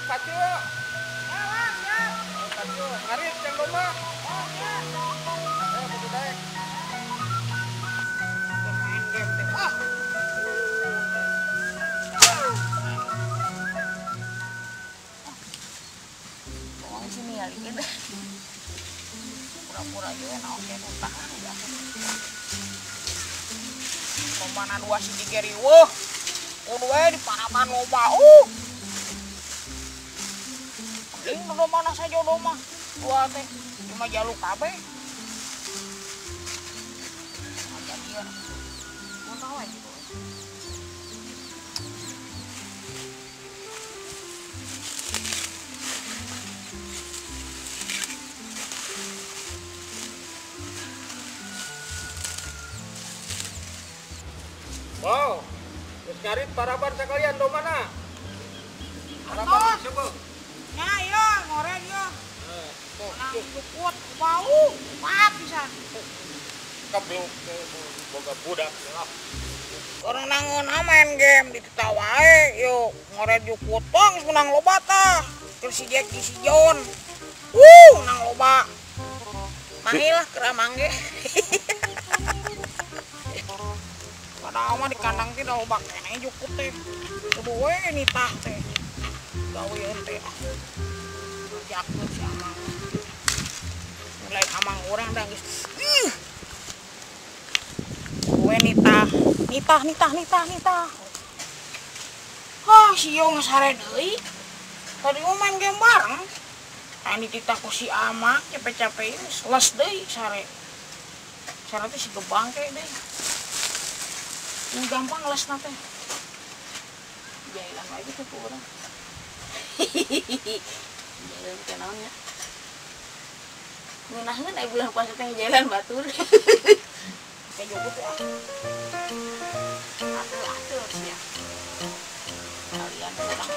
pacu. Pacu, ngarit yang domba. Ayo kudu daek. Main game teh. Ah. Tolong sini ya gitu. Pura-pura aja naon teh tahan udah. Mana dua si Geri wah. Kudu we di paraban loba. Geuning nu mana saja domba. Dua teh cuma jaluk kabeh. Jadian. Mun tahu aja gitu. Wow, geus ngarit paraban sekalian domana. Paraban disebut. Ya, iya, ngoren ya. Jukut bau, pat pisan. Kablok boga budak lah. Orang nangon main game ditita wae, yo ngoren jukut tong geus menang loba tah. Terus si Jack si John. Menang loba. Mahi lah keur amang ge. Padahal mah di kandang teh da loba keneh jukut teh. Kudu we nitah teh. Gawean teh. Jakeun si amang. Mulai amang urang da geus. We nitah, nitah, nitah, nitah, nitah. Hah, si Yo geus sare deui. Tadi mah main game bareng. Anu dititah ku si amang capek-capek geus les deui sare. Sare teh si gebang teh deui. Ini gampang les nate. Jailan lagi tuh ku urang. Jailan teh naon nya? Ngeunaheun aya bulan puasa teh jailan batur. Kayak jogo tuh ah. Atur-atur sia. Kalian urang.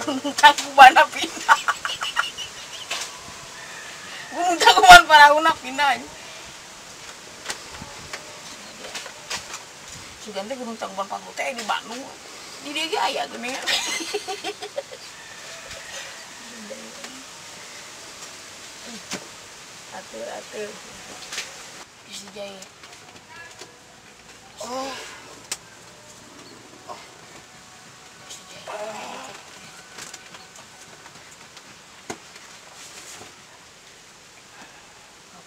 Gunung Tangkuban pindah. Gunung Tangkuban Parahuna pindah. Sugan teh Gunung Tangkuban Parahu teh di Bandung. Di dieu ge aya geuning. Atur atur. Geus dijahit. Oh. Oh. Geus dijahit.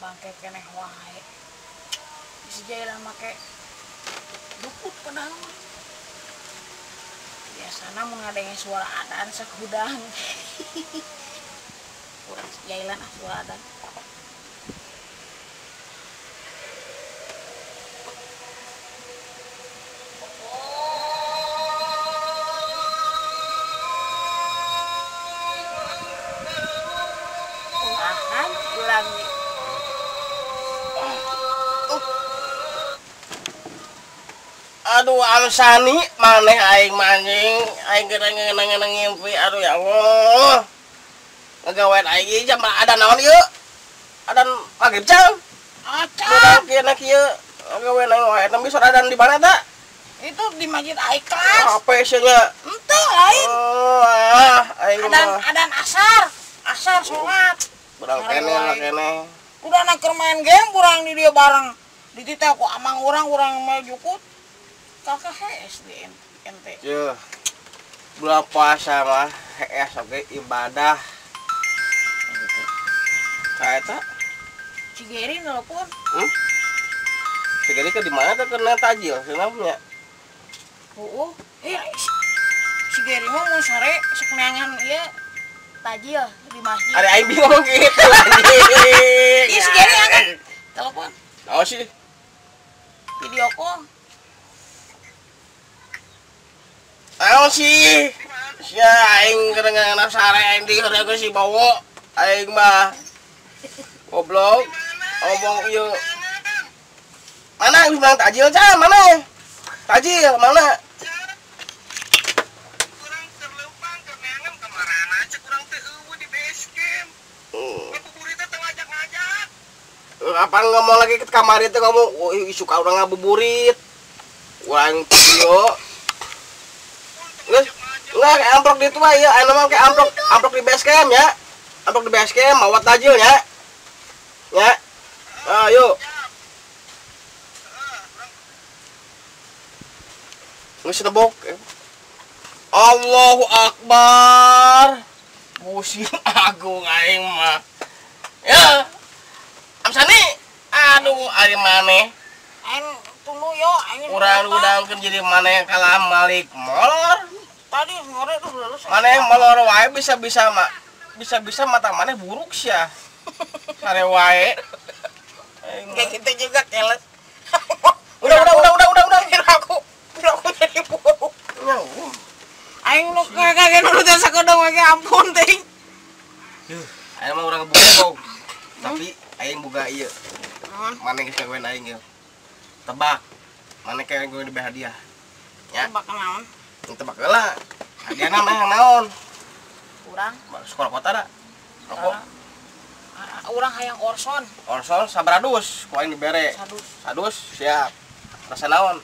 Bangke keneh wae. Geus jailan make dukut padahal mah. Biasana mun ngadenge suara adan sok hudang. Kurang jailan ah suara adan. Ahan urang nih. Aduh alusani maneh aing mancing aing geura ngimpi aduh ya Allah ngagawean aing jam ada naon ieu adan maghrib jam acan kieu na kieu ngagawean aing wae nembe sore adan di mana ta itu di Masjid Al-Ikhlas apa sih nya henteu lain oh ah aing adan adan asar asar salat urang keneh lah keneh udah nak keur main game urang di dieu bareng dititah ku amang urang urang mah jukut kakak HS di ente. Yuh. Bulan puasa mah HS oge ibadah. Gitu. Kaeta? Cigeri nelpon. Cigeri ke di mana teh keur tajil cenah nya? Heeh. Eh, Cigeri mah mun sore sok neangan ieu tajil di masjid. Ari aing bingung gitu anjing. Ih, Cigeri angkat telepon. Naon sih? Video call. Ayo sih, sia aing kedengaran sare aing di heureuh si Bowo, aing mah goblok, ngomong ieu. Mana geus menang tajil can, mana? Tajil mana? Apa ngomong lagi ke kamar itu ngomong, oh suka urang ngabuburit. Urang kieu. Geus, enggak kayak amplop di itu ya, aya mah kayak amplop, amplop di base camp ya. Amplop di base camp mawa tajil nya. Ya. Ayo. Geus nebok. Allahu Akbar. Pusing agung aing mah. Ya. Amsani, aduh ari maneh. Aing tunu yo, aing urang udangkeun jadi maneh kalah malik molor. Tadi ngore tuh lulus. Maneh molor wae bisa-bisa mah. Bisa-bisa mata maneh buruk sia. Sare wae. Kayak gitu juga keles. Udah. Aku jadi buruk. Aing nu kayak dulu teh sakedeng we ampun teh. Aing mah urang buruk. Tapi aing boga ieu. Maneh geus kawin aing ieu. Tebak. Maneh kayak gue diberi hadiah. Ya. Tebak naon? Tebak heula. Hadiahna mah yang naon? Urang sekolah kota da. Rokok. Urang hayang orson. Orson sabradus, ku aing dibere. Sadus. Sadus, siap. Rasa naon?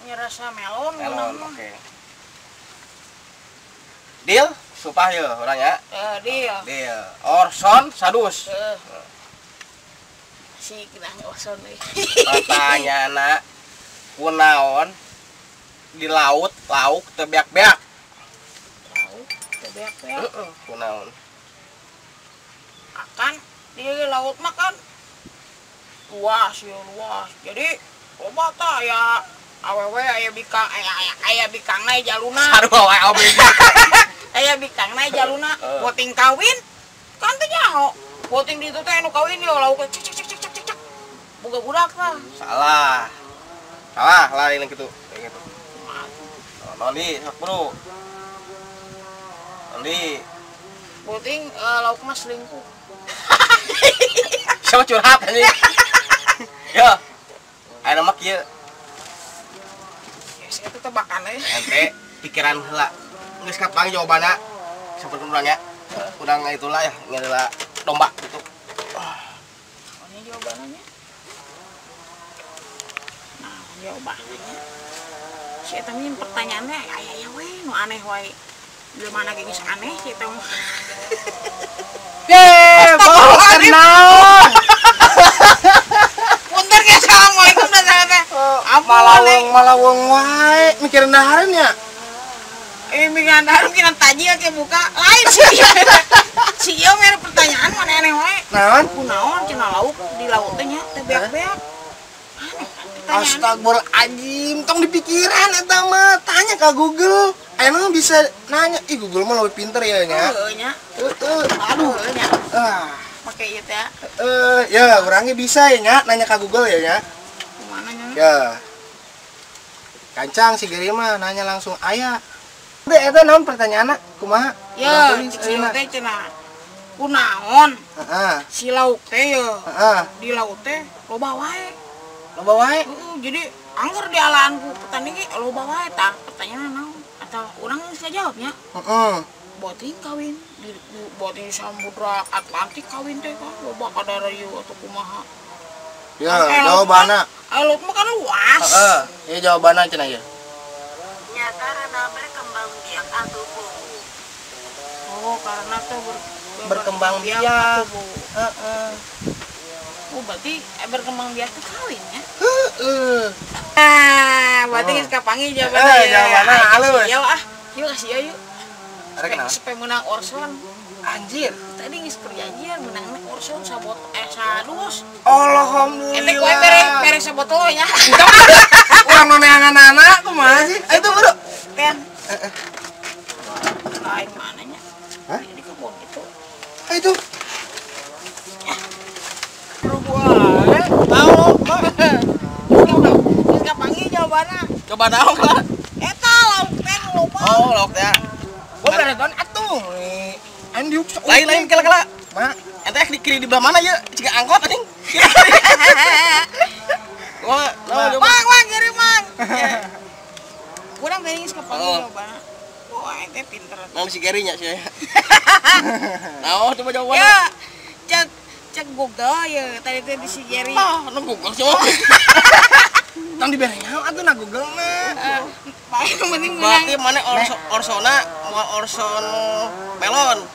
Nya rasa melon. Melon, oke. Deal? Sumpah ya urang ya. Deal. Deal. Orson sadus. Si kena orson euy. Pertanyaanna kunaon di laut lauk teu beak-beak? Lauk teu beak-beak. Heeh, kunaon? Akan di laut mah kan luas ya luas. Jadi loba tah aya awewe aya bikang aya bikangna jaluna. Sarua wae awewe. Aya bikangna jaluna boting kawin kan teu nyaho. Boting di itu teh anu kawin yo lauk cek cek cek cek cek. Boga budak lah. Salah. Salah lain gitu. Kayak gitu. Nondi, sok bro. Nondi. Boting lauk mah selingkuh. Siapa curhat anjing? Yo. Aya mah kieu. Geus eta tebakan euy. Ente pikiran heula. Geus kapanggih jawabanna. Sampurna urang ya. Urang itulah ya, ngeula domba gitu. Oh, ini jawabannya. Nah, jawabannya. Si eta mah pertanyaannya aya aya we nu aneh wae. Di mana ge geus aneh si eta mah. Ye, bos naon? Punten ge assalamualaikum dan salam. Ampun, malaweng wae mikirin dahareun nya. Mikiran dahareun mikiran tajil ke buka lain sih. Si ieu mere pertanyaan mana aneh wae. Naon? Kunaon cenah lauk di laut teh nya teh beak-beak. Aneh kan pertanyaan. Astagfirullahaladzim, tong dipikiran eta mah, tanya ke Google. Ayeuna mah bisa nanya, ih Google mah lebih pinter ya nya. Heueuh nya. Heeh, aduh. Heueuh nya. Ah, make ieu teh. Ya urangnya bisa ya nya nanya ke Google ya nya. Kumaha nya? Ya. Kancang si Geri mah nanya langsung aya. Udah eta naon pertanyaanna? Kumaha? Ya, cik si teh cenah. Kunaon? Heeh. Si lauk teh ye. Heeh. Di laut teh loba wae. Loba wae? Heeh, jadi anggur di alaan ku petani ge loba wae tah. Pertanyaan naon? Atau urang geus ngajawabnya? Heeh. Boting kawin di boting samudra Atlantik kawin teh kan loba kadara ieu atau kumaha. Ya, jawabanna. Laut mah kan luas. Heeh, ieu jawabanna cenah ieu. Ya karena berkembang biak atau bu. Oh, karena tuh berkembang biak. Heeh. Oh, berarti berkembang biak tuh kawin ya? Heeh. Ah, berarti geus kapanggih jawabanna. Heeh, jawabanna halus. Yo ah, yuk kasih ya yuk. Arek naon? Supaya menang Orson. Anjir. Tadi geus perjanjian menangna Orson sabot sadus. Alhamdulillah. Ente kowe mere sabotol we nya. Urang nu neangan-anak kumaha sih? Ayo tuh, Bro. Ten. Heeh. Lain mana nya? Hah? Di kebun gitu. Ayo tuh. Bro wae. Tahu, Bang. Geus kapanggih jawabanna. Coba naon lah. Eta lauk teh nu loba. Oh, lauk teh. Gua beredan atuh. Lain-lain kala-kala. Ma, ente di kiri di belah mana ya? Jika angkot anjing. Wah, Mang, mang, kiri mang. Kurang tadi geus kapanggih jawabanna. Wah, ente pinter. Mang si Gary nya sih. Nah, coba jawabanna. Ya. Cek Cek Google ya tadi teh di si Jerry. Ah, nu Google sih. Tong dibere nyaho atuh na Google mah. Bae yang penting menang. Berarti mana orsona moal orson melon.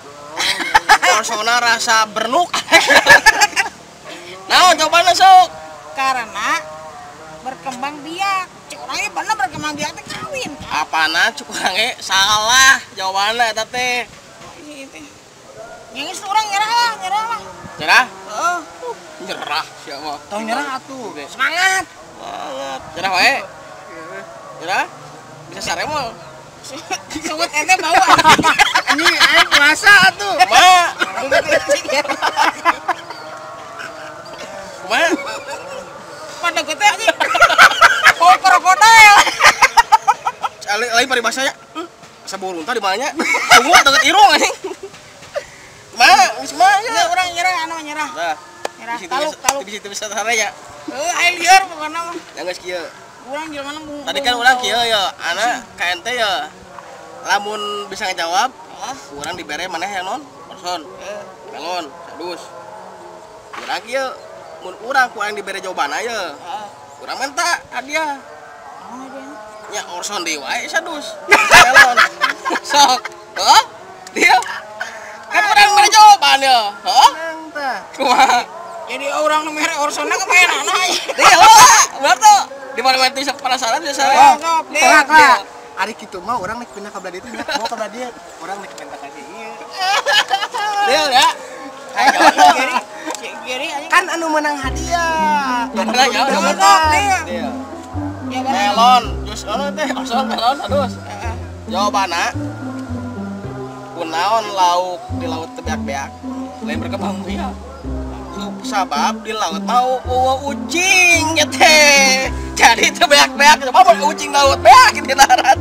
Orsona rasa bernuk. Naon jawabanna sok? Karena berkembang biak. Cek orangnya bener berkembang biak teh kawin kan. Apana cuk urang ge salah jawabanna eta teh. Yang itu orang nyerah lah, nyerah lah. Nyerah? Heeh. Nyerah siapa? Tong nyerah atuh. Semangat. Semangat. Nyerah wae. Nyerah? Bisa saremol. Sungut ente bau. Anjing aing puasa atuh. Kumaha? Kumaha? Pada gue teh anjing. Bau krokodil. Lain paribasa nya. Asa bau runtah di mana nya? Sungut deket irung anjing. Kumaha? Geus kumaha Ya urang nyerah anu nyerah. Nah, Nyerah. Taluk, taluk. Di situ bisa sare ya. Heuh, aing lieur pokona mah. Yang geus kieu. Urang jelema bung. Tadi kan urang kieu ya, ana ka ente ya. Lamun bisa ngejawab, urang dibere maneh yang non? Orson. Melon, sadus. Urang kieu, mun urang ku urang dibere jawaban aya. Urang minta hadiah. Nya Orson deui wae sadus. Melon. Sok. Heuh? Dia kan urang mere jawaban ya. Heuh? Kumaha? Jadi orang nu mere Orsonna kemainana. Deal lah, bener tuh. Di mana-mana bisa penasaran bisa saya. Sok, Tolak lah. Ari kitu mah urang nek pindah ka belah dieu teh mau ka belah dieu. Urang nek minta ka dieu. Deal ya. Geri, Geri anjing. Kan anu menang hadiah. Menang ya. Sok, deal. Deal. Melon, jus ono teh, Orson melon adus. Jawabanna kunaon lauk di laut teu beak-beak. Lain berkembang biak. Sabab di laut mau ucing ya teh. Jadi teu beak-beak, coba ucing laut beak di darat.